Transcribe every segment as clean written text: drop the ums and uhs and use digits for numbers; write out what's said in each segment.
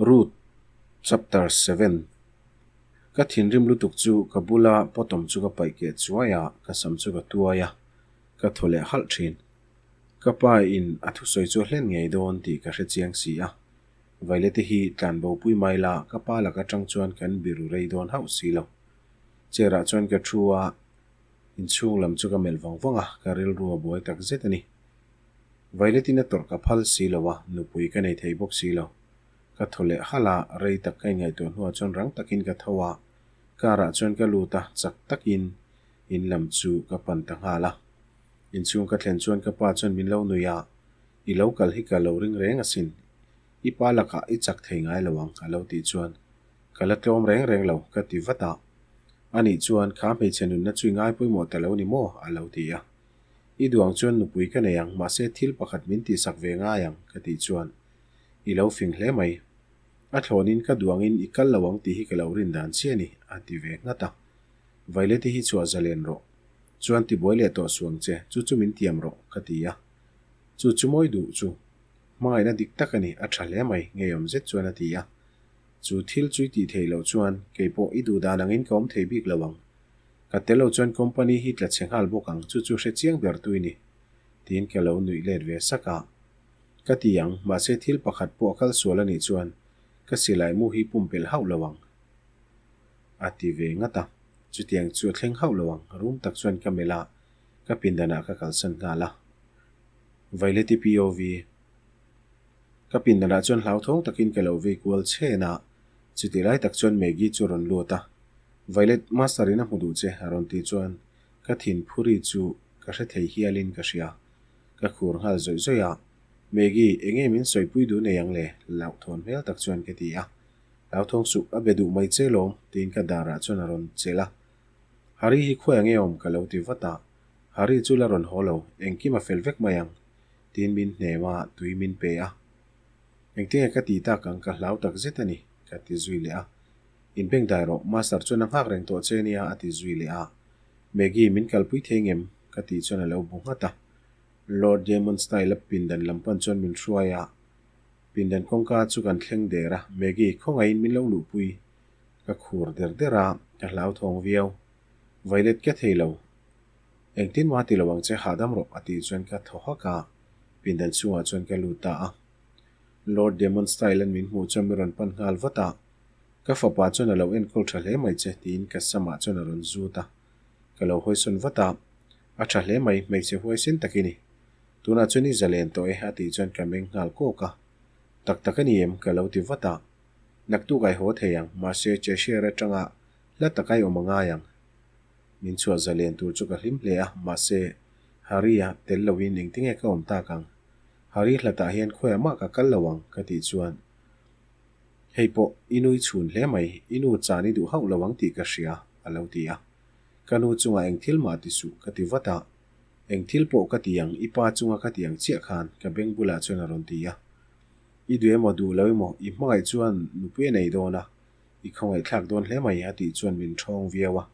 Ruth Chapter 7 Ka thinrim lutuk chu ka bula potawm chu ka paih keh chuai a, ka sam chu ka tuai a, ka thaw leh halh thin. Ka pa in a thusawi chu a hlen ngei dawn tih ka hre chiang si a. Vailete hi tlanbo pui mai la, ka pa lak atang chuan kan biru rei dawn hauh si lo. Chair ah chuan ka thu a, inchhung lam chu ka melh vang vang a, ka rilru a buai tak zet a ni. Violet-in a tawrh ka phal si lo a, nupui ka nei thei bawk si lo. Ka thaw leh halh a, rei tak ka inngaihtuah hnuah chuan rang takin ka tho a, car-ah chuan ka lut a, chak takin in lam chu ka pan ta nghal a. Inchhung ka thlen chuan ka pa chuan min lo nui a, I lo kal hi ka lo ring reng asin, i pa lakah i chak thei ngai lo ang, a lo tih chuan ka la tlawm reng reng lo, ka ti vat a. Anih chuan kha hmeichhe nunna chu i ngai pawimawh ta lo ni maw? a lo ti a. I duang chuan nupui ka nei ang, mahse thil pakhat min tihsak ve ngai ang, ka tih chuan i lo fing hle mai. A thlawnin ka duangin i kal lo ang tih hi ka lo rin dan chiah a ni, a ti ve nghat a. Vaileti hi chhuah zalen rawh. Chuan tibuai leh tawh suang che, chu chu min tiam rawh, ka ti a. Chu chu mawi duh chu. Hmangaihna dik tak a ni, a tha hle mai, ngeiawm zet chuan a ti a. Chu thil chu i tih theih loh chuan keipawh i duh dan angin ka awm thei bik lo ang. Ka tel lo chuan company hi tla chhe nghal bawk ang, chu chu hre chiang ber tui ni. Tiin ka lo nuih let ve sak a. Ka ti ang, mahse thil pakhat pawh a kal sual a nih chuan ka silai mu hi pumpelh hauh lo ang. A ti ve ngat a. Chutiang chu a thleng hauh lo ang, rum tak chuan ka melh a, ka pindanah ka kalsan nghal a. Vaileti POV. Ka pindanah chuan hlauthawng takin ka lo vei kual chhen a, chutih lai tak chuan Maggie chu a rawn lut a. Violet, Master in a hmu duh che, a rawn tih chuan ka thin phuri chu ka hre thei hialin ka hria. Ka khur nghal zawih zawih a, Maggie, enge min sawipui duh nei ang le? Hlauhthawn hmel tak chuan ka ti a. Hlauthawng suh, a be duh mai che lawm, tiin ka darah chuan a rawn chelh a. Harry hi khawi ange awm ka lo ti vat a. Harry chu la rawn haw lo, engkim a fel vek mai ang. Tiin min hnem a, tui min pe a. Engtinge ka tih tak ang ka hlau tak zet a ni, ka ti zui leh a. Inbeng dai rawh, Master chuan a nghak reng tawh che nia a ti zui leh a. Maggie, min kalpui thei ngem? ka tih chuan a lo bu nghat a. Lord Damon style a pindan lam pan chuan min hruai a. Pindan kawngka chu kan thleng der a, Maggie, khawngaihin min lo luhpui. Ka khur der der a, ka hlauthawng viau. Violet ka thei lo. Engtin mah ti lo ang che hahdam rawh a tih chuan ka thaw hak a, pindan chhungah chuan ka lut ta a. Lord Demon Style an min hmuh chuan min rawn pan nghal vat a, Ka fapa chuan a lo enkawl tha hle mai che tiin ka samah chuan a rawn zut a. Ka lo hawisawn vat a, A tha hle mai, hmeichhe huaisen tak i ni. Tunah chuan i zalen tawh e a tih chuan ka meng nghal kawk a. Tak tak a ni em? ka lo ti vat a. Naktuk ai haw thei ang, mahse Cheshire atanga hla tak ai awm a ngai ang. Min chhuah zalen tur chu ka hlim hle a, mahse, Harry-a tel loin engtinge ka awm tak ang? Harry hlatah hian khawiah mah ka kal lo ang, ka tih chuan, Hei pawh, i nui chhun hle mai, i nu chan i duh hauh lo ang tih ka hria, a lo ti a. Ka nu chungah eng thil mah ti suh, ka ti vat a. Eng thil pawh ka ti ang, i pa chunga ka ti ang chiah khan, ka beng bulah chuan a rawn ti a. I duh emaw duh lo emaw, i hmangaih chuan nupui a nei dawn a, I khawngaihthlak dawn hle mai a tih chuan min ṭhawng viau a,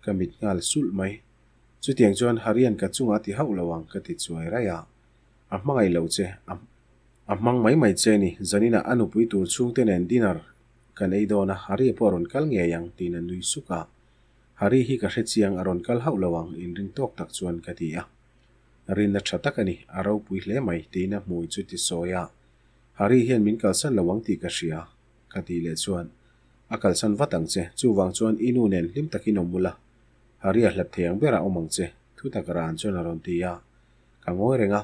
ka mit nghal sulh mai. Chutiang chuan Harian ka chungah a ti hauh lo ang ka ti chuai raih a. A hmangaih lo che, a a hmang mai mai che ni, zaninah a nupui tur chhungte nen dinner kan ei dawn a, Haria pawh a rawn kal ngei ang tiin a nui suk a. Hari hi ka hre chiang a rawn kal hauh lo ang inring tawk tak chuan ka ti a. Rinna ṭha tak a ni, a ropui hle mai tiin a hmui chu ti sawi a. Hari hian min kalsan lo ang tih ka hria. Ka tih leh chuan, A kalsan vat ang che, chuvang chuan i nu nen hlim takin awm ula, Hari a hlat thei ang berah awm ang che, thu tak ran chuan a rawn ti a. Ka ngawi reng a,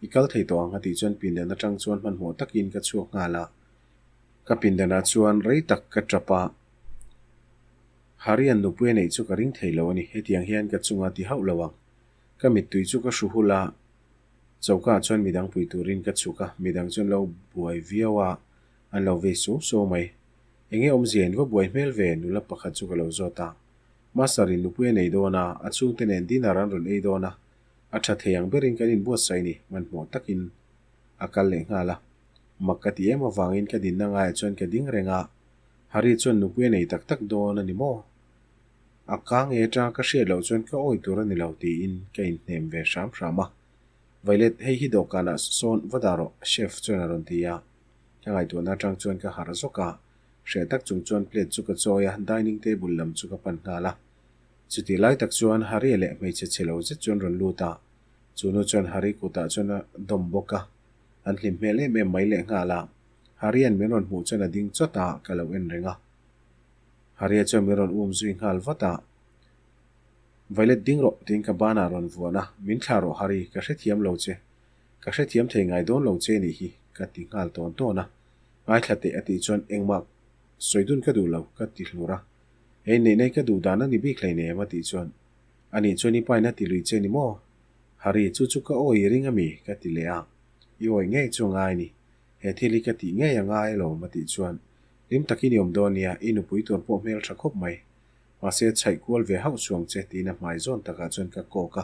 I kal thei tawh ang a tih chuan pindan atang chuan hmanhmawh takin ka chhuak nghal a. Ka pindanah chuan rei tak ka tap a, Hari-a'n nupui a neih chu ka ring thei lo a ni, hetiang hian ka chunga ti hauh lo ang. Ka mittui chu ka hru hul a, choka ah chuan midang pui turin ka chhuk a, midang chuan lo buai viau a, An lo vei suau suau mai. Enge awmzia in va buai hmel ve? Nula pakhat chu ka lo zawt a. Master in nupui a nei dawn a, a chhungte nen dinner an rawn ei dawn a. A tha thei ang berin kan inbuatsaih ni, hmanhmawh takin a kal leh nghal a. Mak ka ti em avangin ka dinna ngaiah chuan ka ding reng a. Harry chuan nupui a nei tak tak dawn a ni maw? A ka nge atanga ka hriat loh chuan ka awi tur a ni lo tiin ka inhnem ve hram hram a. Violet, hei hi dawhkanah sawn va dah rawh, Chef chuan a rawn ti a. Ka ngaihtuahna atang chuan ka harh zawk a, hreh tak chung chuan plate chu ka chawi a, dining table lam chu ka pan nghal a. Chutih lai tak chuan Harry leh hmeichhe chhe lo zet chuan rawn lut a, chu nu chuan Harry kutah chuan a dawm bawk a, an hlim hmel em em mai lehnghal a. Harry-a'n min rawn hmuh chuan a ding chawt a, ka lo en reng a. Harry-a chuan min rawn um zui nghal vat a. Violet ding rawh tiin ka banah rawn vuan a, min thlah rawh Harry, ka hrethiam lo che. Ka hrethiam thei ngai dawn lo che nih hi, ka ti nghal tawn tawn a. Ngaithla teh a tih chuan engmah sawi dun ka duh lo, ka ti hlur a. Hei neih nei ka duh dan a ni bik hleinem a tih chuan, A nih chuan i pain a ti lui che ni maw? Harry, chu chu ka awi i ring a mi? ka ti leh a. I awi ngei chu a ngai ni. He thil hi ka tih ngei a ngai alawm a tih chuan, Hlim takin i awm dawn nia, i nupui tur pawh hmel tha khawp mai. Mahse, chhaih kual ve hauh suang che tiin a hmai zawn takah chuan ka kawk a.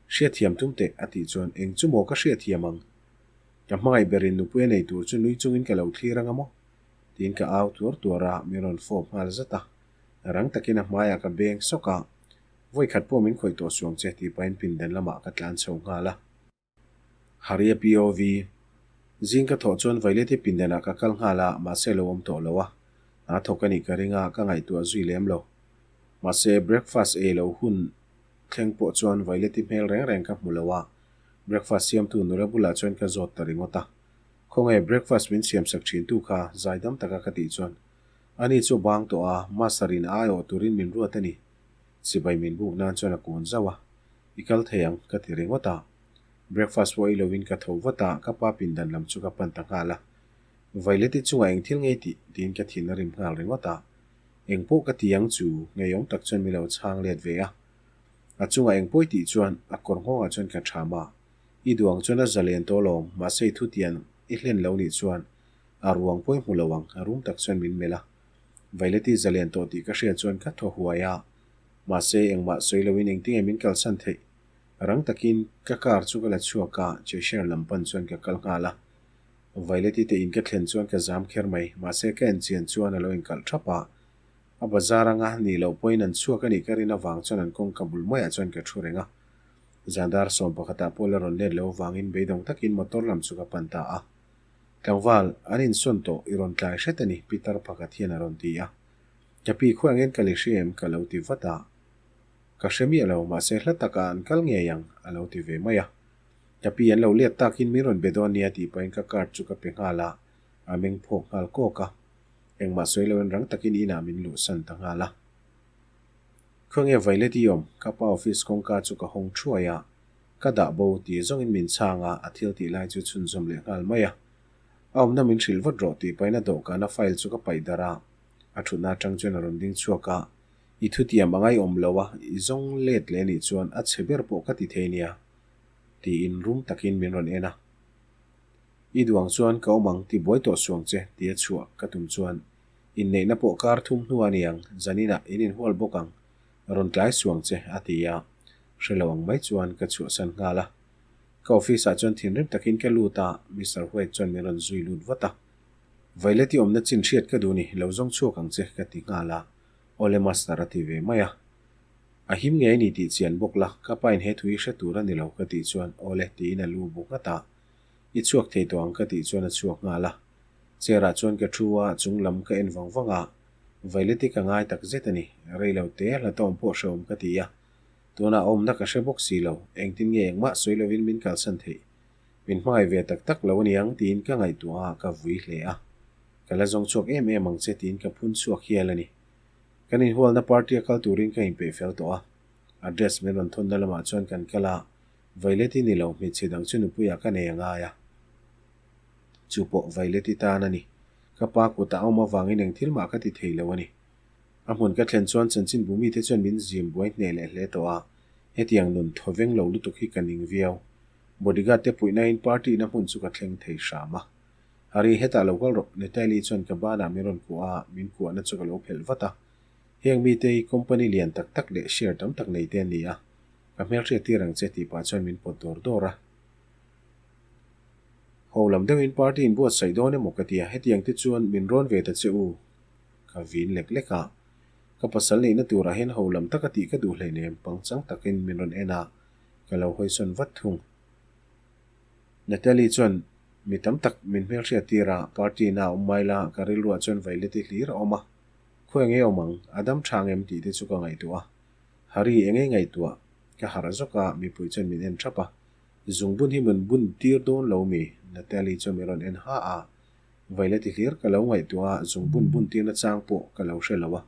Hriatthiam tum teh a tih chuan, Eng chu maw ka hriatthiam ang? Ka hmangaih berin nupui a nei tur chu nui chungin ka lo thlir anga maw? Tiin ka au tuar tuar a, min rawn fawp nghal zat a. Rang takin a hmaiah ka beng sawk a, Vawi khat pawh min khawih tawh suang che tih pahin pindan lamah ka tlan chho nghal a. Haria POV, Zing ka thawh chuan Vaileti pindanah ka kal nghal a, mahse lo awm tawh lo a. A thawk a nih ka ring a, ka ngaihtuah zui lem lo. Mahse breakfast ei lo hun thleng pawh chuan Vaileti hmel reng reng ka hmu lo a, breakfast siamtu nula bulah chuan ka zawt ta ringawt a. Khawnge breakfast min siamsak thintu kha zaidam taka ka tih chuan ani chu a bang tawh a, master in a aiawh turin min ruat a ni. Chibai min buk nan chuan a kun zauh a, I kal thei ang ka ti ringawt a. Breakfast pawh ei lovin ka tho vat a, ka pa pindan lam chu ka pan ta nghal a. Vaileti chungah eng thil ngei tih tiin ka thin a rim nghal ringawt a. Eng pawh ka ti ang chu ngeiawm tak chuan mi lo chhang let ve a. A chungah eng pawi tih chuan a kawr nghawngah chuan ka ṭham a. I duang chuan a zalen tawh alawm, mahse i thutian i hlen lo nih chuan a ruang pawi hmu lo ang, a rum tak chuan min melh a. Vaileti zalen tawh tih ka hriat chuan ka thaw huai a. Mahse engmah sawi loin engtinge min kalsan theih? Rang takin ka car chu ka la chhuak a, Cheshire lam pan chuan ka kal nghal a. Vaileti te in ka thlen chuan ka zam kher mai, mahse ka enchian chuan a lo inkalh thap a. A bazar anga nih loh pawhin an chhuak a nih ka rin avang chuan an kawngka bul maiah chuan ka thu reng a. Zan dar sawm pakhatah pawh la rawn let lo avangin beidawng takin motor lam chu ka pan ta a. Tlangval, an insawn tawh, i rawn tlai hret a ni, Peter pakhat hian a rawn ti a. Ka pi khawi angin ka li hria em ka lo ti vat a. Ka hre miah lo, mahse hla takah an kal ngei ang, a lo ti ve mai a. Ka pi an lo let takin min rawn be dawn nia tih pahin ka card chu ka pe nghal a, a meng phawk nghal kawk a. Engmah sawi loin rang takin inah min luhsan ta nghal a. Khawnge Violet i awm? Ka pa office kawngka chu ka hawng thuai a, ka dah bo ti zawngin min chhang a, a thil tih lai chu chhunzawm leh nghal mai a. A awmna min hrilh vat rawh tih pahin a dawhkana file chu ka paih darh a, a thutna atang chuan a rawn ding chhuak a, I thutiam a ngaihawm lo a, i zawng let leh anih chuan a chhe ber pawh ka ti thei nia, tiin rum takin min rawn en a. I duang chuan ka awm ang ti buai tawh suang che, tia chhuah ka tum chuan inneihna pawh kar thum hnu a niang, zaninah in inhual bawk ang, rawn tlai suang che, a ti a. Hre lo ang mai chuan ka chhuahsan nghal a. Ka office ah chuan thinrim takin ka lut a, Mister White chuan min rawn zui lut vat a. Violet i awmna chin hriat ka duh ni, lo zawng chhuak ang che, ka ti nghal a. Awle Master a ti ve mai a. A him ngei a ni tih chian bawk la, ka pain he thu hi hre tur a ni lo ka tih chuan awle tiin a lu bu nghat a. I chhuak thei tawh ang ka tih chuan a chhuak nghal a. Chair ah chuan ka thu a, chung lam ka en vang vang a. Violet-i ka ngai tak zet a ni, rei lo te hla tawm pawh hrehawm ka ti a. Tunah a awmna ka hre bawk si lo, engtin nge engmah sawi lovin min kalsan theih? Min hmangaih ve tak tak lo a niang tiin ka ngaihtuah a, ka vui hle a. Ka la zawng chhuak em em ang che tiin ka phun chhuak hial a ni. Kan inhualna party a kal turin ka inpeih fel tawh a. Address min rawn thawnna lamah chuan kan kal a, Violet-i ni lo hmeichhe dang chu nupuiah ka nei a ngai a. Chu pawh Violet-i tan a ni. Ka pa kutah a awm avangin eng thil mah ka ti thei lo a ni. A hmun ka thlen chuan chanchin bu mite chuan min zim buai hneh leh hle tawh a, hetiang nun thawveng lo lutuk hi ka ning viau. Bodyguard te puihnain party na hmun chu ka thleng thei hram a. Hari, hetah lo kal rawh, Natalie chuan ka banah min rawn kuah a, min kuahna chu ka lo phelh vat a. Heng mite hi company lian tak tak leh share tam tak nei te an ni a, ka hmelhriat tir ang che tih pah chuan min pawt dawr dawr a. Ho lam deuhin party in buatsaih dawn emaw ka ti a, hetiang te chuan min rawn ve ta che u, ka vin lek lek a. Ka pasal neihna turah hian ho lam taka tih ka duh hleinem, pangchang takin min rawn en a, ka lo hawisawn vat thung. Natalie chuan. Mi tam tak min hmelhriat tir a, party na awm mai la, ka rilruah chuan Violet-i hlir a awm a. Khawi enge awm ang, a dam tha angem tih te chu ka ngaihtuah a. Harry enge ngaihtuah? Ka harh zawk a, mipui chuan min en thap a. Zungbun hi min bun tir dawn lo mi? Natalie chuan min rawn en ha a. Violet-i hlir ka lo ngaihtuah a, zungbun bun tirna chang pawh ka lo hre lo a.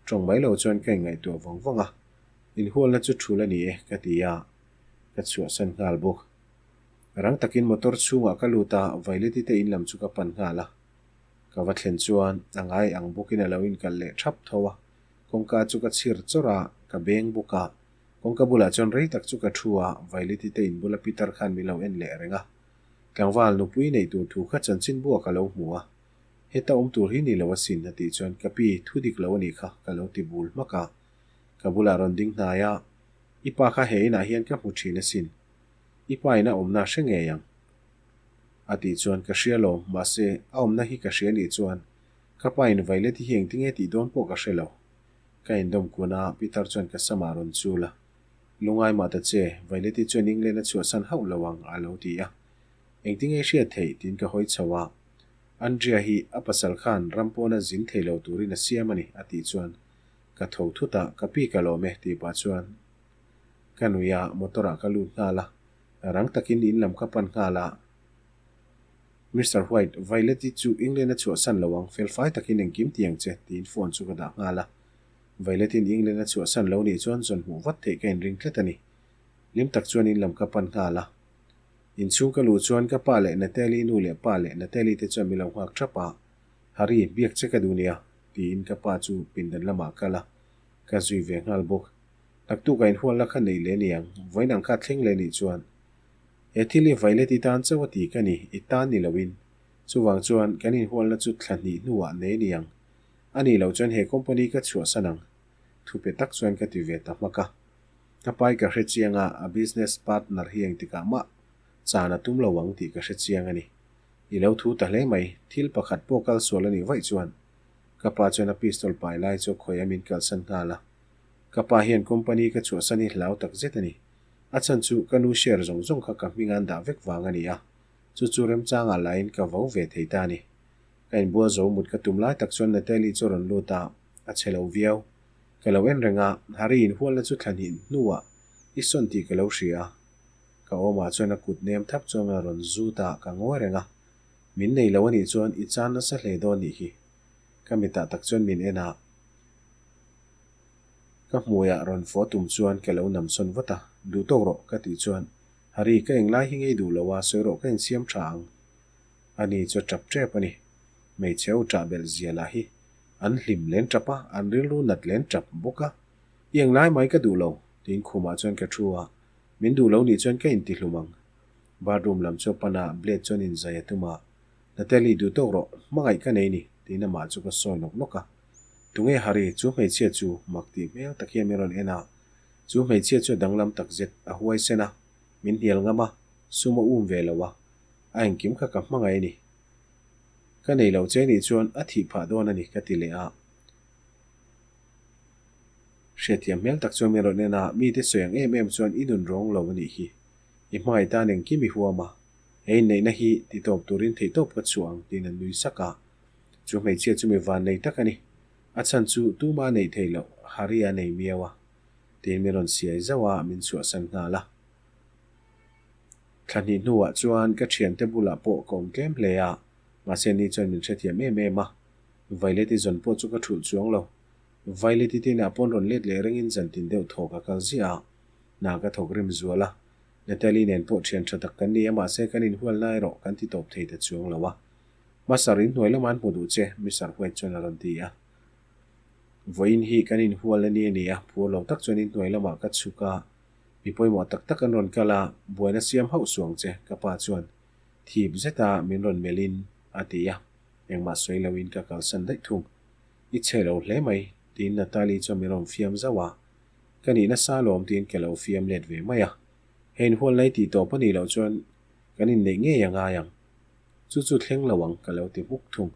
Tawng mai lo chuan ka inngaihtuah vawng vawng a. Inhualna chu thul a ni e, ka ti a. Ka chhuahsan nghal bawk. Rang takin motor chhungah ka lut a, Violet-i te in lam chu ka pan nghal a. Ka va thlen chuan a ngai ang bawkin a lo inkalh leh thap tho a. Kawngka chu ka chhir chawrh a, ka beng bawk a. Kawngka bulah chuan rei tak chu ka thu a, Violet-i te in bula Peter khan min lo en leh reng a. Tlangval nupui neih tur thu kha chanchinbua ka lo hmu a. Heta awm tur hi ni lo asin a tih chuan ka pi thu dik lo a nih kha ka lo ti bul hmak a. Ka bulah rawn ding hnai a, I pa kha he inah hian ka hmu thin asin. I pa in a awmna hre ngei ang. A tih chuan ka hria lo, mahse a awmna hi ka hria nih chuan ka pa in Violet-i hi engtinge tih dawn pawh ka hre lo. Ka indawm kun a, Peter chuan ka samah rawn chul a. Lungai mah ta che, Violet-i chuan England a chhuahsan hauh lo ang a lo ti a. Engtinge i hriat theih? tiin ka hawi chho a. Andrea hi a pasal khan ram pawna zin thei lo turin a siam a ni a tih chuan ka tho thut a, ka pi ka lawm e tih pah chuan ka nui a, motor ah ka lut nghal a, rang takin in lam ka pan nghal a. Mister White, Violet-i chu England a chhuahsan lo ang, felfai takin engkim ti ang che tiin phone chu ka dah nghal a. Violet-in England a chhuahsan lo nih chuan zawn hmuh vat theih ka inring tlat a ni. Hlim tak chuan in lam ka pan nghal a. Inchhung ka luh chuan ka pa leh Natalie nu leh pa leh Natalie te chuan min lo nghak thap a, Harry, biak che ka duh nia, tiin ka pa chu pindan lamah a kal a, ka zui ve nghal bawk. Naktuk a inhualna kha neih leh niang, vawiin ang kha thleng leh nih chuan. He thil hi Violet i tan chauh a ti ka ni, i tan ni loin. Chuvang chuan kan inhualna chu thla hnih hnuah nei niang. A nih loh chuan he company ka chhuahsan ang. Thupe tak chuan ka ti ve ta hmak a. Ka pai ka hre chiang a, a business partner hi engtikah mah chan a tum lo ang tih ka hre chiang a ni. I lo thu ta hle mai, thil pakhat pawh kal sual a nih vaih chuan. Ka pa chuan a pistol pai lai chu khawi a min kalsan nghal a. Ka pa hian company ka chhuahsan hi hlau tak zet a ni. A chhan chu ka nu share zawng zawng kha ka hming an dah vek vang a ni a, chu chu remchangah lahin ka vo ve thei ta a ni. Ka inbual zo mut ka tum lai tak chuan Natalie chu a rawn lut a, a che lo viau. Ka lo en reng a, Harry inhualna chu thla hnih hnuah i sawn tih ka lo hria a. Ka awmah chuan a kut nem thap chuan a rawn zut a, ka ngawi reng a. Min nei lo a nih chuan i chan nasa hle dawn nih hi. Ka mitah tak chuan min en a. Ka hmuiah rawn fawh tum chuan ka lo namsawn vat a, Duh tawk rawh ka tih chuan Harry ka englai hi ngei duh lo a, sawi rawh ka insiam tha ang. Ani chu a tap tep a ni. Hmeichhe ho tah belh zia lah hi an hlim len tap a, an rilru nat len tap bawk a. I englai mai ka duh lo, tiin khumah chuan ka thu a, min duh lo nih chuan ka intihlum ang. Bathroom lam chu a pan a, blade chuan inzai a tum a, Natalie duh tawk rawh, hmangaih ka nei ni, tiin amah chu ka sawi nawk nawk a. Tunge Harry, chu hmeichhia chu mak tih hmel tak hian min rawn en a, chu hmeichhia chu a danglam tak zet, a huaisen a, min hnial ngam a, sum a um ve lo a, a engkim kha ka hmangaih a ni. Ka nei lo che nih chuan a thih phah dawn a ni ka ti leh a. Hriatthiam hmel tak chuan min rawn en a, mite sawi ang em em chuan i nun rawng lo a nih hi. I hmangaih tan engkim i huam a, he inneihna hi ti tawp turin theihtawp ka chhuah ang tiin a nui sak a. Chu hmeichhia chu mi van nei tak a ni. A chhan chu tuma a neih theih loh Harry a nei miau a. Tiin min rawn siai zauh a, min chhuahsan nghal a. Thla hnih hnuah chuan ka thiante bulah pawh ka awm tlem hle a, mahse ni chuan min hrethiam em em a. Violet-i zawn pawh chu ka thulh chuang lo. Violet-i te inah pawn rawn let leh rengin zantin deuh thaw ka kal ziah a, hna ka thawk rim zual a. Natalie nen pawh thian tha tak kan ni a, mahse kan inhualna erawh kan ti tawp thei ta chuang lo a. Hmasar inhnuai lamah an hmu duh che, Mister White chuan a rawn ti a. Vawiin hi kan inhual a ni a ni a, phur lo tak chuan inhnuai lamah ka chhuk a. Mi pawimawh tak tak an rawn kal a, buaina siam hauh suang che, ka pa chuan thip zeta min rawn melhin a ti a, engmah sawi loin ka kalsan daih thung. I chhe lo hle mai, tiin Natalie chuan min rawn fiam zauh a, ka nih nasa lawm tiin ka lo fiam let ve mai a. Hei inhual lai tih tawp a nih loh chuan kan inneih ngei a ngai ang. Chu chu thleng lo ang, ka lo ti hmuk thung.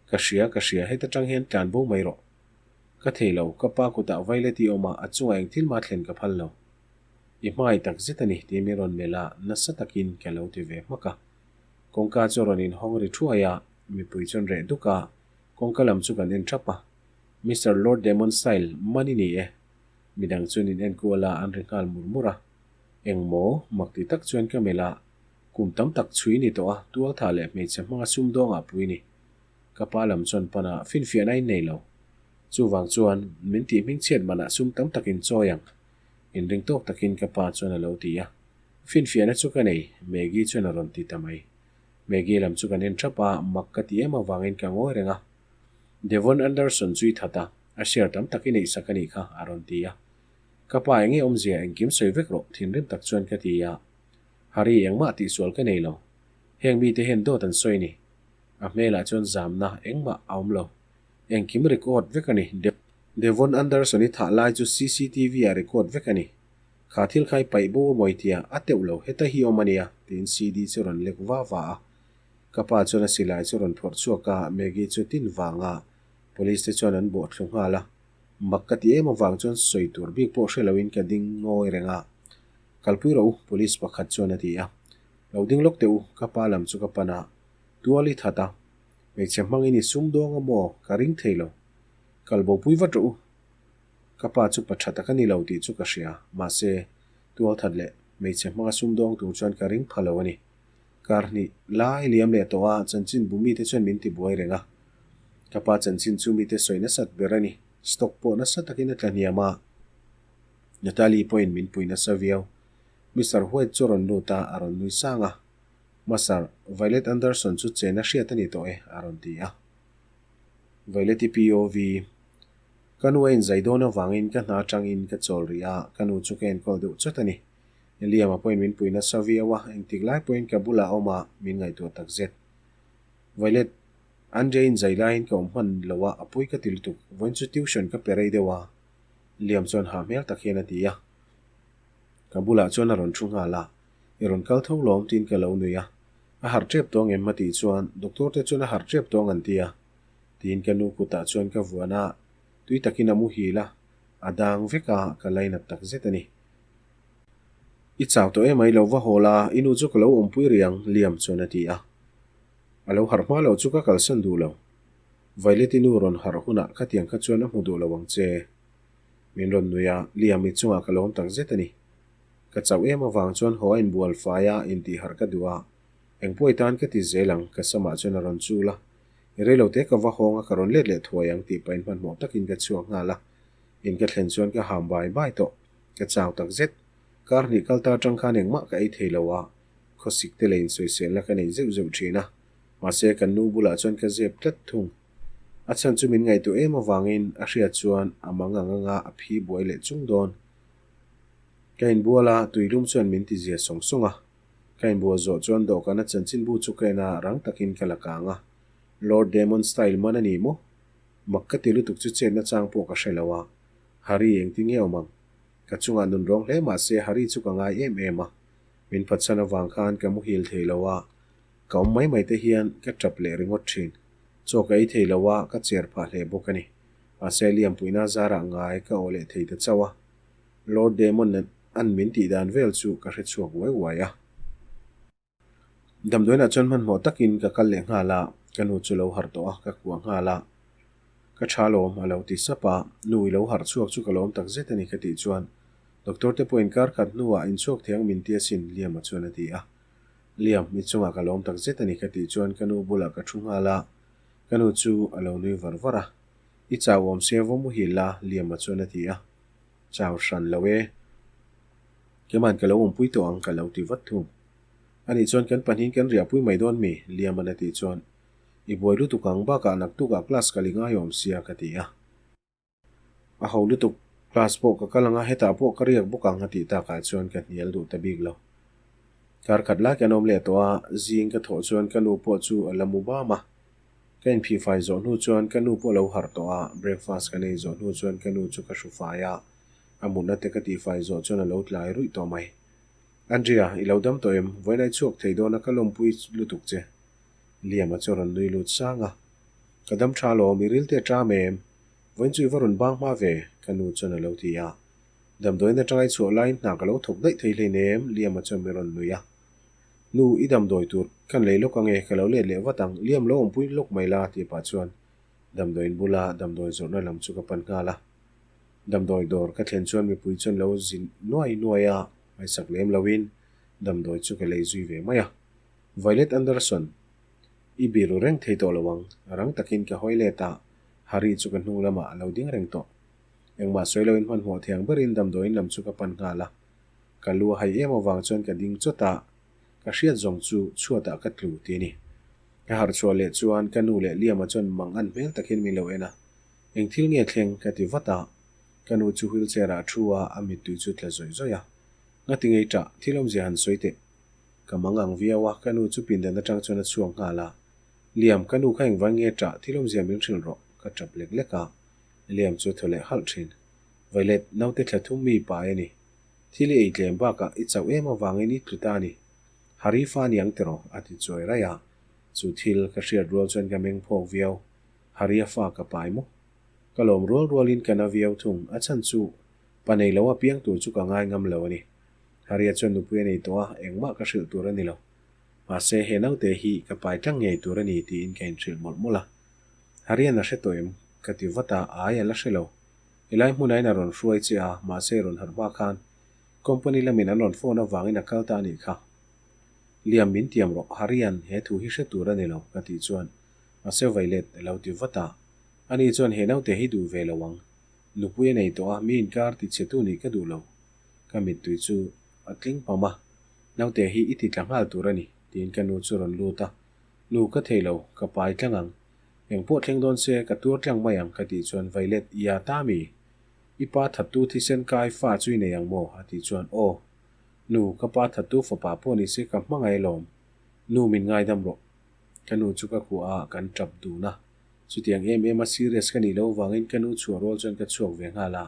Ka hria, ka hria, heta tang hian tlan bo mai rawh. Ka thei lo, ka pa kutah Violet-i awm a, a chungah eng thil mah thlen ka phal lo. I hmangaih tak zet a ni, tih min rawn melh a, nasa takin ka lo ti ve hmak a. Kawngka chu a rawn inhawng ri thuai a, mipui chuan reh duk a, kawngka lam chu kan en thap a. Mister Lord Demon Style, man i ni e. Midang chuan in enkual a, an ri nghal mur mur a. Eng maw? Mak ti tak chuan ka melh a, kum tam tak chhui ni tawh a, tualtha leh hmeichhe hmanga sumdawngah pui ni. Ka pa lam chuan pan a, finfiahna in nei lo. Chuvang chuan, min tih hmingchhiat manah sum tam tak in chawi ang. Inring tawk takin ka pa chuan a lo ti a. Finfiahna chu ka nei, Maggie chuan a rawn ti ta mai. Maggie lam chu kan en thap a, mak ka ti em avangin ka ngawi reng a. Devon Anderson chu i that a, a share tam tak i neihsak a nih kha, a rawn ti a. Ka pa enge awmzia engkim sawi vek rawh, thinrim tak chuan ka ti a. Harry engmah tihsual ka nei lo. Heng mite hian dawt an sawi ni. A hmelah chuan zamna engmah a awm lo. Engkim record vek a ni. Devon Anderson i thah lai chu cctv ah record vek a ni. Kha thil kha i paih bo a mawi tia, a teuh lo, heta hi awm a nia, tiin CD chu rawn lek va va a. Ka pa chuan a silai chu rawn phawrh chhuak a, Maggie chu tin vang a, police te chuan an bawh thlu nghal a. Mak ka ti em avang chuan sawi tur bik pawh hre loin ka ding ngawi reng a. Kalpui rawh u, police pakhat chuan a ti a. Lo ding lawk teh u, ka pa lam chu ka pan a, tual i that a. Hmeichhe hmangin i sumdawng a maw? Ka ring thei lo. Kal bopui vat rawh u. Ka pa chu pa tha tak a ni lo tih chu ka hria. Mahse, tualthat leh hmeichhe hmanga sumdawng tur chuan ka ring pha lo a ni. Kar hnih lai liam leh tawh a, chanchin bu mite chuan min ti buai reng a. Ka pa chanchin chu mite sawi nasat ber a ni. Stock pawh nasa takin a tla hniam a. Natalie pawhin min pui nasa viau. Mister White chu a rawn lut a, a rawn nui sang a. Masar, Violet Anderson chu chena hriat a ni tawh e, a rawn ti a. Violet-i POV, Ka nu a inzai dawn avangin ka hna atangin ka chawl rih a, ka nu chu ka enkawl deuh chawt a ni. Liam-a pawhin min pui nasa viau a, engtik lai pawhin ka bulah a awm a, min ngaihtuah takzet. Violet, Andre inzai laiin ka awm hman lo a, a pui ka ti lutuk, vawiin chu tuition ka pe rei deuh a, Liam chuan hah hmel tak hian a ti a. Ka bulah chuan a rawn thu nghal a, I rawn kal tho lawm tiin ka lo nui a. A harh tep tawng em a tih chuan doctor te chuan a harh tep tawng an ti a. Tiin ka nu kutah chuan ka vuan a, tui takin a muhil a, a dang vek a, ka lainat tak zet a ni. I chau tawh em ai lo va haw la, i nu chu ka lo awmpui rih ang Liam chuan a ti a. A lo harh hma loh chu ka kalsan duh lo. Violet i nu rawn harh hunah khatiang kha chuan a hmu duh lo ang che. Min rawn nui a, Liam i chungah ka lawm tak zet a ni. Ka chauh em avang chuan haw a inbual fai a, intihharh ka duh a. Eng pawh i tan ka ti zel ang, ka samah chuan a rawn chul a. I rei lo te ka va hawng a, ka rawn let leh thuai ang tih pahin hmanhmawh takin ka chhuak nghal a. In ka thlen chuan ka ham bai bai tawh. Ka chau tak zet. Kar hnih kal ta atang khan engmah ka ei thei lo a, khawsik te leh insawiselna ka nei zeuh zeuh thin a. Mahse kan nu bulah chuan ka zep tlat thung. A chhan chu min ngaihtuah em avangin a hriat chuan a mang ang anga a phi buai leh chung dawn. Ka inbual a, tuilum chuan min ti zia sawng sawng a. Ka inbual zawh chuan dawhkana chanchinbu chu ka en a, rang takin ka la kang a. Lord Damon style man a ni maw? Mak ka ti lutuk chu chetna chang pawh ka hre lo a. Harry engti nge awm ang? Ka chungah nun rawng hle mah se Harry chu ka ngai em em a. Min phatsan avang khan ka muhil thei lo a, ka awm mai mai te hian ka tap leh ringawt thin. Chaw ka ei thei lo a, ka cher phah hle bawk a ni. Mahse Liampuina zarah ngai ka aw leh thei ta chauh a. Lord Damon an min tih dan vel chu ka hre chhuak uai uai a. Damdawiinah chuan hmanhmawh takin ka kal leh nghal a, ka nu chu lo harh tawh a, ka kuah nghal a. Ka tha lawm, a lo ti sap a, nu i lo harh chhuak chu ka lawm tak zet a ni ka tih chuan Doctor te pawhin kar khat hnuah inchhuak thei ang min ti asin, Liam-a chuan a ti a. Liam, mi chungah ka lawm tak zet a ni ka tih chuan ka nu bulah ka thu nghal a, ka nu chu a lo nui var var a. I chau awm sia vaw muhil la, Liam-a chuan a ti a. Chau hran lo e. Keman ka lo awmpui tawh ang ka lo ti vat thung. Ani chuan kan pahnihin kan riahpui mai dawn mi? Liam-a'n a tih chuan, I buai lutuk ang bakah naktukah class ka li ngai awm sia ka ti a. A ho lutuk, class pawh ka kal ang a, hetah pawh ka riak bawk ang a tih takah chuan ka hnial duh ta bik lo. Kar khat lai kan awm leh tawh a, zing ka thawh chuan ka nu pawh chu a la mu bam a. Ka inphihfai zawh hnu chuan ka nu pawh a lo harh tawh a, breakfast kan ei zawh hnu chuan ka nu chu ka hru fai a, a mutna te ka tihfai zawh chuan a lo tlai ruih tawh mai. Andrea, i lo dam tawh em? Vawiin ai chhuak thei dawn a ka lawmpui lutuk che. Liam-a chu a rawn nui lut sang a. Ka dam tha alawm, i ril te a ṭam em? Vawiin chu i va rawn bang hma ve, ka nu chuan a lo ti a. Damdawiin aṭanga i chhuah laiin hna ka lo thawk daih thei hleinem, Liam-a chuan min rawn nui a. Nu, i damdawi tur kan lei lawk ange, ka lo let leh vat ang, Liam lo awmpui lawk mai la tih pah chuan damdawiin bula damdawi zawrhna lam chu ka pan nghal a. Damdawi dawr ka thlen chuan mipui chuan lo zin nuai nuai a, ngaihsak lem loin damdawi chu ka lei zui ve mai a. Violet Anderson, i biru reng thei tawh lo ang, rang takin ka hawi let a, Harry chu ka hnung lamah a lo ding reng tawh. Engmah sawi loin hmanhmawh thiang berin damdawiin lam chu ka pan nghal a. Ka lu a hai em avang chuan ka ding chawt a, ka hriat zawng chu chhuatah ka tlu ti a ni. Ka harh chhuah leh chuan ka nu leh Liama chuan mang an hmel takin min lo en a, Eng thil nge thleng? ka ti vat a. Ka nu chu wheelchair ah a thu a, a mittui chu tla zawih zawih a. Ngati ngei ṭah, thil awmzia han sawi teh. Ka mang ang viau a, ka nu chu pindan aṭang chuan a chhuak nghal a. Liam, ka nu kha engvang nge ṭah, thil awmzia min hrilh rawh, ka ṭap lek lek a. Liam chu a thaw leh halh ṭhin. Violet, naute thla thum mi pai a ni. Thil i ei tlem bakah i chauh em avangin i tlu ta a ni. Hari fa ni ang tiraw? a ti chuai raih a. Chu thil ka hriat rual chuan ka meng phawk viau. Haria fa ka pai maw? Ka lawm rual rualin ka na viau thung, a chhan chu pa nei lo a piang tur chu ka ngai ngam lo a ni. Haria chuan nupui a nei tawh a, engmah ka hrilh tur a ni lo. Mahse, he naute hi ka pai tlang ngei tur a ni tiin ka inhrilh mawlh mawlh a. Harian a hre tawh em? Ka ti vat a, ai a la hre lo. Helai hmunah in a rawn hruai che a, mahse rawn harh hma khan company lamin an rawn phone avangin a kal ta a nih kha. Liam min tiam rawh, Harian he thu hi hre tur a ni lo, ka tih chuan mahse Violet a lo ti vat a. Ani chuan he naute hi duh ve lo ang. Nupui a nei tawh a, mi inkar ti chhe tu nih ka duh lo. Ka mittui chu a tling pam a, naute hi i ti tla nghal tur a ni, tiin ka nu chu rawn lut a. Nu ka thei lo, ka pai tlang ang. Eng pawh thleng dawn se, ka tuar tlang mai ang ka tih chuan Violet, ia ta mi? I pa thattu thisen kai fa chu i nei ang maw? a tih chuan Aw. Nu, ka pa thattu fapa pawh ni se ka hmangaih alawm. Nu min ngaidam rawh. Ka nu chu ka kuah a, kan tap dun a. Chutiang em em a serious ka nih loh vangin ka nu chhuah rual chuan ka chhuak ve nghal a.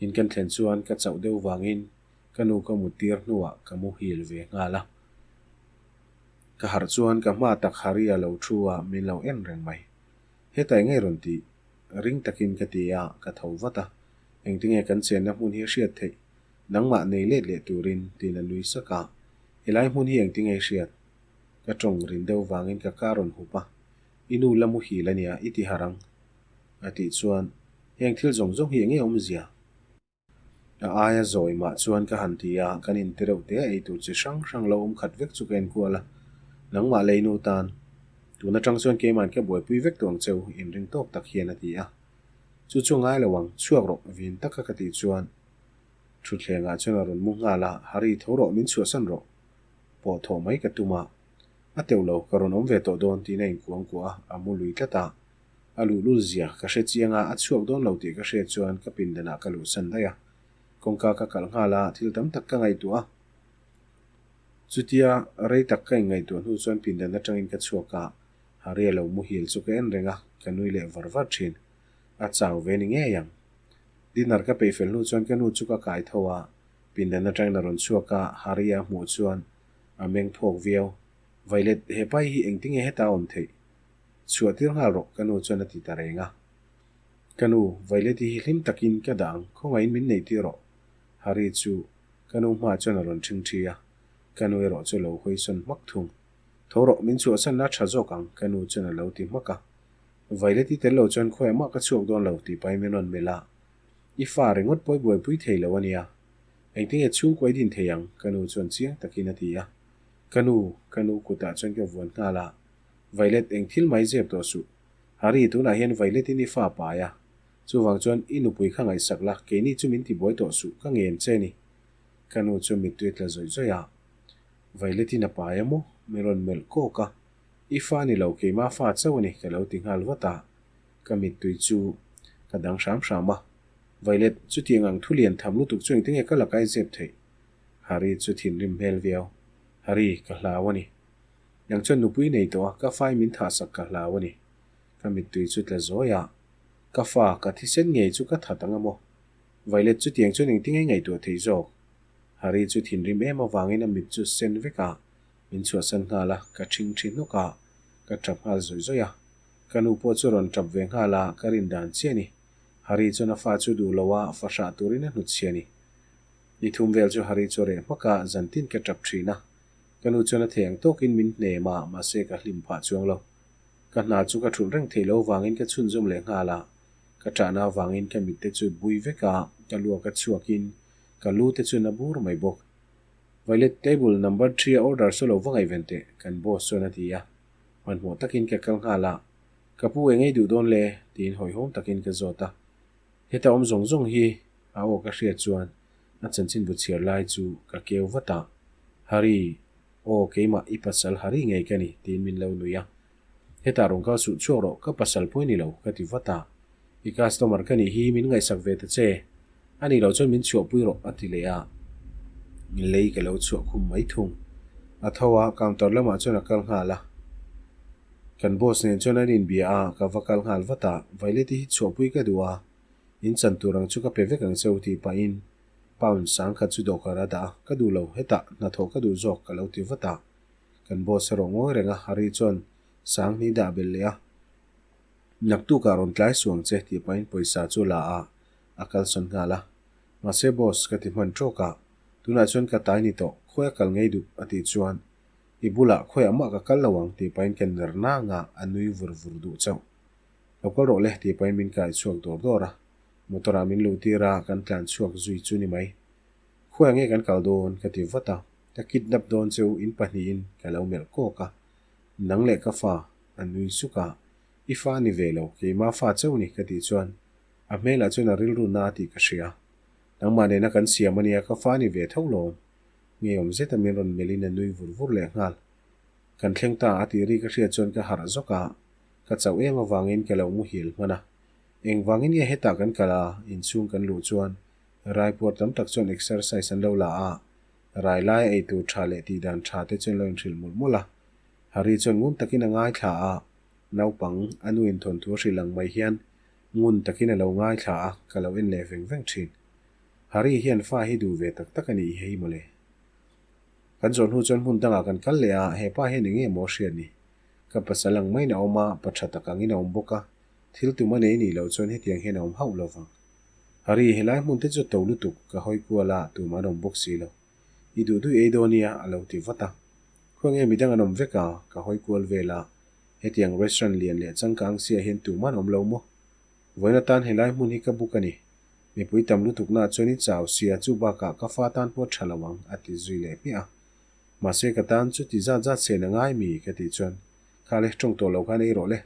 In kan thlen chuan ka chauh deuh vangin ka nu ka muttir hnuah ka muhil ve nghal a. Ka harh chuan ka hma tak Hari a lo thu a, min lo en reng mai. Hetah eng nge rawn tih? Ring takin ka ti a, ka tho vat a. Engtinge kan chenna hmun hi a hriat theih? Nangmah nei let leh turin, tiin a nui sak a. Helai hmun hi engtinge i hriat? Ka tawng rin deuh vangin ka ka rawn hup a. I nu la muhil a nia, i ti harh ang. A tih chuan, Heng thil zawng zawng hi enge awmzia? A aia zawi mah chuan ka han ti a, kan inti reuh te a eitur chi hrang hrang lo awm khat vek chu ka enkual a, nangmah lei nu tan tun atang chuan keima'n ka buaipui vek tawh ang cheu inring tawk tak hian a ti a. Chu chu ngai lo ang, chhuak rawh vin taka ka tih chuan thutthlengah chuan a rawn mu nghal a, Hari tho rawh min chhuahsan rawh pawh thawh mai ka tum a, a teuh lo ka rawn awm ve tawh dawn tiin a inkuangkuah a, a mu lui tlat a. A luhlul zia ka hre chiang a, a chhuak dawn lo tih ka hriat chuan ka pindanah ka luhsan daih a. Kawngka ka kalh nghal a, thil tam tak ka ngaihtuah a. Chutia rei tak ka inngaihtuah hnu chuan pindan atangin ka chhuak a, Harry a lo muhil chu ka en reng a, ka nui leh var var thin. A chau ve ni ngei ang. Dinner ka peih fel hnu chuan ka nu chu ka kai tho a, pindan atangin a rawn chhuak a, Harry a hmuh chuan a meng phawk viau. Violet, he pai hi engtinge heta a awm theih? Chhuah tir nghal rawh, ka nu chuan a ti ta reng a. Ka nu, Violet-i hi hlim takin ka dah ang, khawngaihin min neih tir rawh. Harry chu ka nu hmaah chuan a rawn ṭhing ṭhi a, ka nu erawh chu a lo hawisawn hmak thung. Tho rawh, min chhuahsan la ṭha zawk ang, ka nu chuan a lo ti hmak a. Violet-i tel lo chuan khawiah mah ka chhuak dawn lo, tih pahin min rawn melh a. I fa ringawt pawi buaipui thei lo a nia. Engtinge chhungkaw i din thei ang, ka nu chuan chiang takin a ti a. Ka nu, ka nu kutah chuan ka vuan nghal a. Violet, eng thil mai zep tawh suh. Harry, tunah hian Violet-in i fa pai a. Chuvang chuan i nupui kha ngaihsak la, keini chu min tibuai tawh suh, ka ngen che ni. Ka nu chu mittui tla zawih zawih a. Violet-in a pai a maw? Min rawn melh kawk a. I fa ni lo, keima fa chauh a ni, ka lo ti nghal vat a. Ka mittui chu ka dang hram hram a. Violet, chutiang ang thu lian tham lutuk chu engtinge ka la kai zep theih? Harry chu thinrim hmel viau. Harry, ka hlau a ni. Nang chuan nupui nei tawh a, ka fai min thahsak ka hlau a ni. Ka mittui chu tla zawi a, ka fa, ka thisen ngei chu ka that ang a maw? Violet chutiang chuan engtin nge ngaihtuah theih zawk? Harry chu thinrim em avangin a mit chu sen vek a, min chhuahsan nghal a, ka ṭhing ṭhi hnawk a, ka ṭap nghal zawih zawih a. Ka nu pawh chu rawn ṭap ve nghal a, ka rin dan chiah a ni. Harry chuan a fa chu duh lo a, fa hrah turin a hnutchhia a ni. Ni thum vel chu Harry chu a reh hmak a, zantin ka ṭap ṭhin a. Ka nu chuan a thei ang tawkin min hnem a, mahse ka hlim phah chuang lo. Ka hna chu ka thulh reng theih loh vangin ka chhunzawm leh nghal a, ka ṭahna avangin ka mit te chu bui vek a, ka luak a chhuakin ka lu te chu na bur mai bawk. Violet, table number three a order saw lo va ngaihven teh, kan boss chuan a ti a. Hmanhmawh takin ka kal nghal a, Ka pu eng ei duh dawn le? tiin hawihhawm takin ka zawt a. Heta awm zawng zawng hi a aw ka hriat chuan a chanchin bu chhiar lai chu ka keu vat a, Hari, aw keimah i pasal Hari ngei ka ni tiin min lo nui a. Hetah rawn kal suh chhuak rawh ka pasal pawh i ni lo ka ti vat a, I customer ka nih hi min ngaihsak ve ta che, a nih loh chuan min chhuahpui rawh a ti leh a, lei ka lo chhuah khum mai thung. A tho a, counter lamah chuan a kal nghal a. Kan boss nen chuan an inbia a, ka va kal nghal vat a, Violet-i hi chhuahpui ka duh a, in chan tur ang chu ka pe vek ang che u tih pahin pound sangkhat chu dawhkar a dah a, ka duh lo, hetah hnathawh ka duh zawk ka lo ti vat a, kan boss erawh ngawi reng a, Hari chuan Sanghni dah belh leh a, naktukah rawn tlai suh ang che tih pahin pawisa chu la a, a kalsawn nghal a, mahse boss ka ti hman tawk a, tunah chuan ka tai ni tawh, khawi a kal ngei duh a tih chuan I bulah khawiah mah ka kal lo ang tih pahin ka ner nang a, a nui vur vur duh chauh. Lo kal rawh le tih pahin min kai chhuak dawr dawr a, motor ah min luh tir a, kan tlan chhuak zui chu ni mai. Khawiah nge kan kal dawn? ka ti vat a, ka kidnap dawn cheu in pahnihin ka lo melh kawk a, nang leh ka fa a nui suk a, i fa ni ve lo, keima fa cheu ni ka tih chuan a hmelah chuan a rilru na tih ka hria. Nangmah nena kan siam ania ka fa ni ve tho lawm. Ngeiawm zeta min rawn melhin a nui vur vur leh nghal. Kan thleng ta a tih ri ka hriat chuan ka harh zawk a, ka chauh em avangin ka lo muhil hman a. Engvangin nge hetah kan kal a, inchhung kan luh chuan raipuar tam tak chuan exercise an lo la a, rai laia eitur tha leh tihdan tha te chuan lo inhrilh mawlh mawlh a. Hari chuan ngun takin a ngaithla a, naupang a nu inthawnthu a hrilh ang mai hian ngun takin a lo ngaithla a, ka lo en leh veng veng thin. Hari hian fa hi duh ve tak tak a nih hei mawle. Kan zawh hnu chuan hmun dangah kan kal leh a, he pa hian eng nge maw a hriat ni? Ka pasal ang maiin a awm a, pa tha tak angin a awm bawk a, thil tum a nei nih loh chuan hetiang hian a awm hauh lo vang. Hari, helai hmun te chu to lutuk, ka hawi kual a, tumah an awm bawk si lo. I duh duh ei dawn nia, a lo ti vat a. Khaw nge midang an awm vek a, ka hawi kual vel a, hetiang restaurant lian leh changkang siah hian tumah an awm lo maw? Vawiin atan helai hmun hi ka book a ni. Mipui tam lutuknaah chuan i chau sia, chu bakah ka fa tan pawh tha lo ang, a ti zui leh hmiah a. Mahse ka tan chu ti zat zat sen a ngai mi? ka tih chuan, Kha le, tawng tawh lo khan ei rawh le.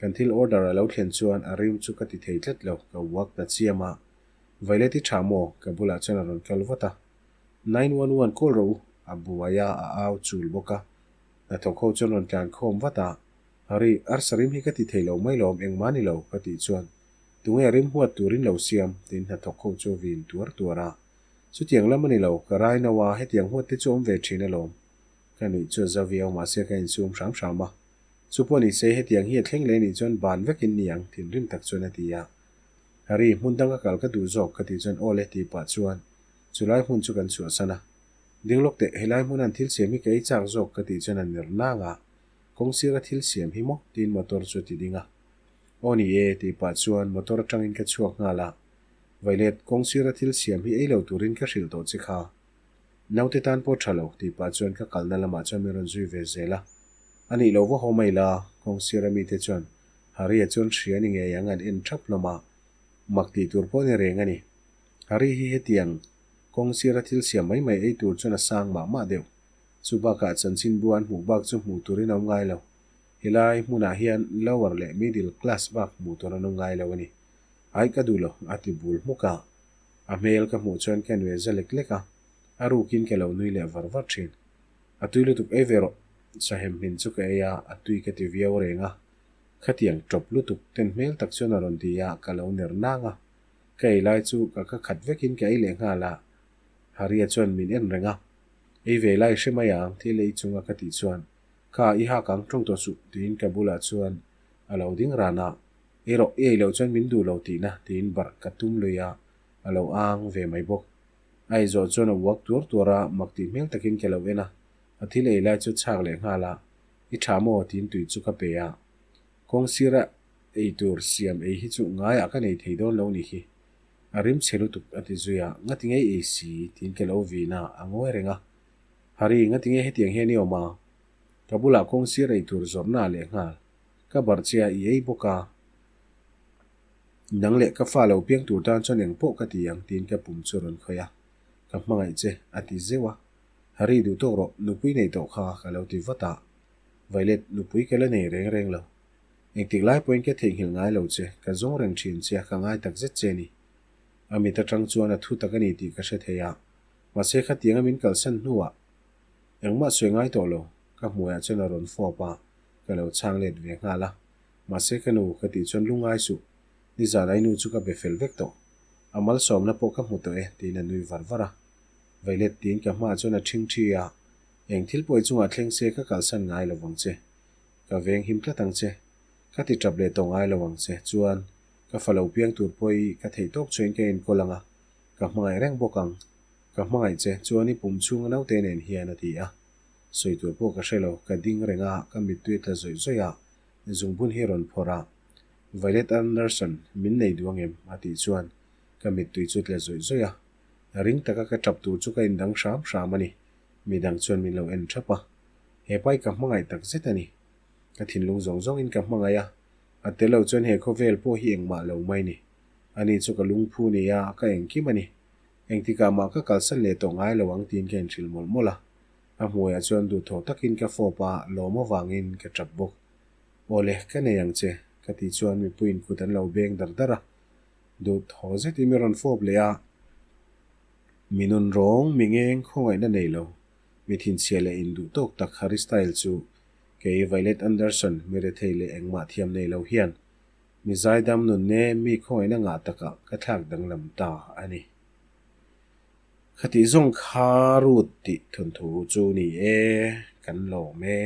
Kan thil order a lo thlen chuan a rim chu ka ti thei tlat lo, ka uak ta chiam a. Violet i tha maw? ka bulah chuan a rawn kal vat a. 911 call rawh u, a buai a, a au chul bawk a. Hnathawk ho chuan rawn tlan khawm vat a, Hari, arsa rim hi ka ti thei lo mai lawm, engmah ni lo, ka tih chuan, Tunge rim huat turin lo siam? tiin hnathawk ho chu a vin tuar tuar a. Chutiang lam a ni lo, ka rai no a, hetiang huat te chu awm ve thin alawm. Ka nuih chu a za viau, mahse ka insum hram hram a. Chu pawh ni se, hetiang hi a thleng leh nih chuan ban vekin ni ang, thinrim tak chuan a ti a. Hari, hmun dang ka kal ka duh zawk, ka tih chuan aw le tih pah chuan chulai hmun chu kan chhuahsan a. Ding lawk teh, helai hmuna an thil siam hi ka ei chak zawk, ka tih chuan a ner nang a. Kawng sira thil siam hi maw? tiin motor chu a ti ding a. Aw ni e, tih pah chuan motor atangin ka chhuak nghal a. Violet, kawng sira thil siam hi ei lo turin ka hrilh tawh che kha. Naute tan pawh tha lo, tih pah chuan ka kalna lamah chuan min rawn zui ve zel a. A nih lo va haw mai la, kawng sira mite chuan Harry-a chuan hria ni ngei ang an en thap hlawm a. Mak tih tur pawh ni reng a ni. Harry hi hetiang kawng sira thil siam mai mai ei tur chuan a sang mah mah deuh. Chu bakah chanchinbu an hmuh bak chu hmuh turin a awm ngai lo. Helai hmunah hian lower leh middle class bak hmuh tur an awm ngai lo a ni. Ai ka duh lo, a ti bul hmuk a. A hmel ka hmuh chuan ka nue za lek lek a, a rukin ka lo nui leh var var thin. A tui lutuk ei ve rawh, sahem hmin chu ka ei a, a tui ka ti viau reng a. Khatiang tawp lutuk ten hmel tak chuan a rawn ti a, ka lo ner nang a. Ka ei lai chu ka ka khat vekin ka ei leh nghal a. Haria chuan min en reng a, Ei ve lai hre mai ang, thil ei chunga ka tih chuan, Kha, i hak ang, tawng tawh suh, tiin ka bulah chuan a lo ding ran a. Ei rawh, i ei loh chuan min duh lo tihna, tiin barh ka tum lui a, a lo ang ve mai bawk. A ei zawh chuan a uak tuar tuar a, mak tih hmel takin ka lo en a, a thil ei lai chu chhak leh nghal a, I tha maw? tiin tui chu ka pe a. Kawng sira ei tur siam ei hi chu ngaiah ka nei thei dawn lo nih hi. A rim chhe lutuk a ti zui a, ngati ngei ei si? tiin ka lo vin a, a ngawi reng a. Harry, ngatinge hetiang hian i awm a? Ka bulah kawng sir ei tur zawrhna ah lehnghal. Ka barh che a, i ei bawk a. Nang leh ka fa lo piang tur tan chuan engpawh ka ti ang, tiin ka pum chu a rawn khawih a. Ka hmangaih che, a ti zeuh a. Harry, duh tawk rawh, nupui nei tawh kha, ka lo ti vat a. Violet, nupui ka la nei reng reng lo. Engtik lai pawhin ka theihnghilh ngai lo che, ka zawng reng thin che a, ka ngai tak zet che ni. A mit atang chuan a thu tak a ni tih ka hre thei a, mahse khatianga min kalsan hnuah engmah sawi ngai tawh lo, ka hmuiah chuan a rawn fawp a, ka lo chhang let ve nghal a. Mahse ka nu ka tih chuan lungngai suh, nizan ai nu chu ka be fel vek tawh. A malsawmna pawh ka hmu tawh e, tiin a nui var var a. Violet tiin ka hmaah chuan a ṭhing ṭhi a, eng thil pawh i chungah thleng se ka kalsan ngai lo vang che. Ka veng him tlat ang che. Ka ti ṭap leh tawh ngai lo ang che. Chuan, ka fa lo piang tur pawh i ka theih tawk chuan ka enkawl ang a, ka hmangaih reng bawk ang. Ka hmangaih che, chuan i pum chhunga naute nen hian a ti a. Sawi tur pawh ka hre lo, ka ding reng a, ka mittui tla zawih zawih a, zungbun hi rawn phawrh a. Violet Anderson, min nei duh ang em? a tih chuan ka mittui chu tla zawih zawih a. Ring taka ka ṭap tur chu ka indang hram hram a ni. Midang chuan min lo en ṭhap a. He pai ka hmangaih tak zet a ni. Ka thinlung zawng zawngin ka hmangaih a, a tel lo chuan he khawvel pawh hi engmah lo mai ni. Ani chu ka lungphu ni a, ka engkim a ni. Engtikah mah ka kalsan leh tawh ngai lo ang tiin ka inhrilh mawlh mawlh a. A hmuaiah chuan duhthawh takin ka fawp a, lawm avangin ka ṭap bawk. Awle, ka nei ang che, ka tih chuan mipuiin kut an lo beng dar dar a. Duhthawh zetin mi rawn fawp leh a, Mi nun rawng, mi ngeng khawngaihna nei lo. Mi thinchhia leh induh tawk tak Harry Style chu kei Violet Anderson mi rethei leh engmah thiam nei lo hian mi zaidam nun ne mi khawngaihna ngah takah ka thlak danglam ta a ni. Khatih zawng kha Ruth tih thawnthu chu ni e, kan lawm e.